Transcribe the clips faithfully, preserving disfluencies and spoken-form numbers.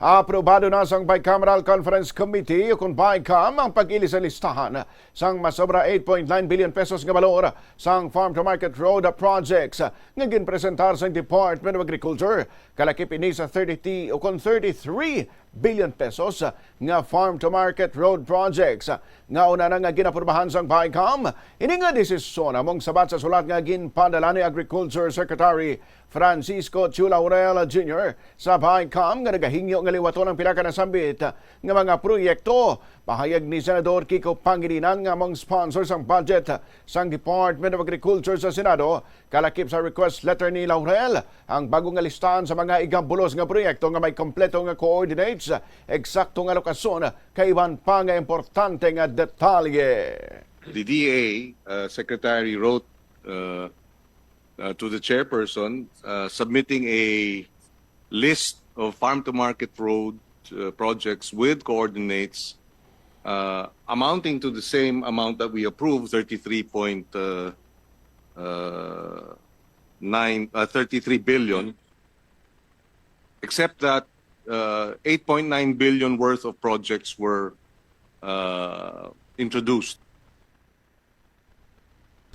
Aprobado na sang Bicameral Conference Committee, o kon BICAM, ang pag-ili sa listahan sang masobra eight point nine billion pesos nga balor sang farm-to-market road projects nga ginpresentar sang Department of Agriculture. Kalakip ini sa thirty o kon thirty-three billion pesos nga farm-to-market road projects nga una na nga ginaprobahan sang BICAM. Ini nga desisyon amo ang sabat sa sulat nga ginpadala ni Agriculture Secretary Francisco Chu Laurel Junior sa BICAM nga nagahingyo nga liwaton ang pila ka nasambit nga mga proyekto. Pahayag ni Senador Kiko Pangilinan nga amo ang sponsor sang budget sang Department of Agriculture sa Senado, kalakip sa request letter ni Laurel, ang bago nga listahan sa mga igabulos nga proyekto nga may kompleto nga coordinates, eksakto nga lokasyon, kag iban pa nga importante nga detalye. The D A, uh, secretary wrote, uh, uh, to the chairperson, uh, submitting a list of farm-to-market road, uh, projects with coordinates, uh, amounting to the same amount that we approved, thirty-three point, uh, uh, nine, uh, thirty-three billion, except that, uh, eight point nine billion worth of projects were, uh, introduced.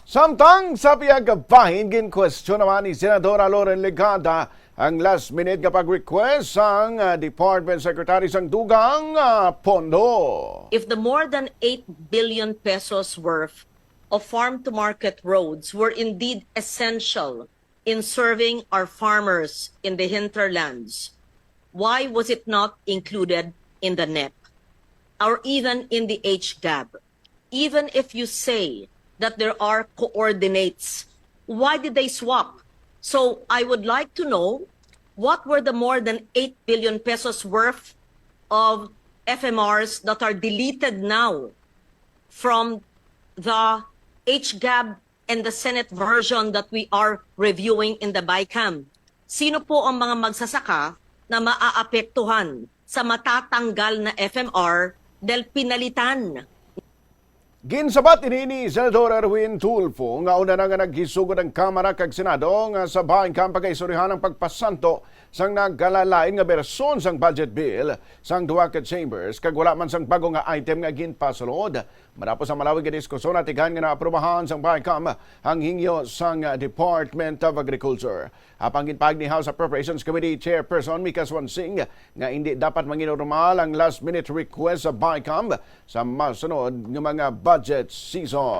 Samtang sa pihak bahin, ginkwestiyon naman ni Senadora Loren Legarda ang last minute nga pag-request sang, ah, Department Secretary sang dugang, ah, pondo. If the more than eight billion pesos worth of farm-to-market roads were indeed essential in serving our farmers in the hinterlands, why was it not included in the nep or even in the H gab? Even if you say that there are coordinates, why did they swap? So I would like to know, what were the more than eight billion pesos worth of F M Rs that are deleted now from the H gab and the Senate version that we are reviewing in the BICAM? Sino po ang mga magsasaka na maaapektuhan sa matatanggal na F M R dahil pinalitan? Ginsabat ini ni Senador Erwin Tulfo nga una na nga naghisugod ang Kamara kag Senado nga sa BICAM pagaistoryahan ang pagpasanto sang nagkalain-lain nga bersyon sang budget bill sang duha ka chambers, kag wala man sang bago nga item nga ginpasulod. Matapos ang malawig nga diskusyon, natighan nga naaprobahan sang BICAM ang hingyo sang Department of Agriculture. Apang ginpahayag ni House Appropriations Committee Chairperson Mika Swansing nga indi dapat manginormal ang last-minute request sa BICAM sa masunod nga mga budget season.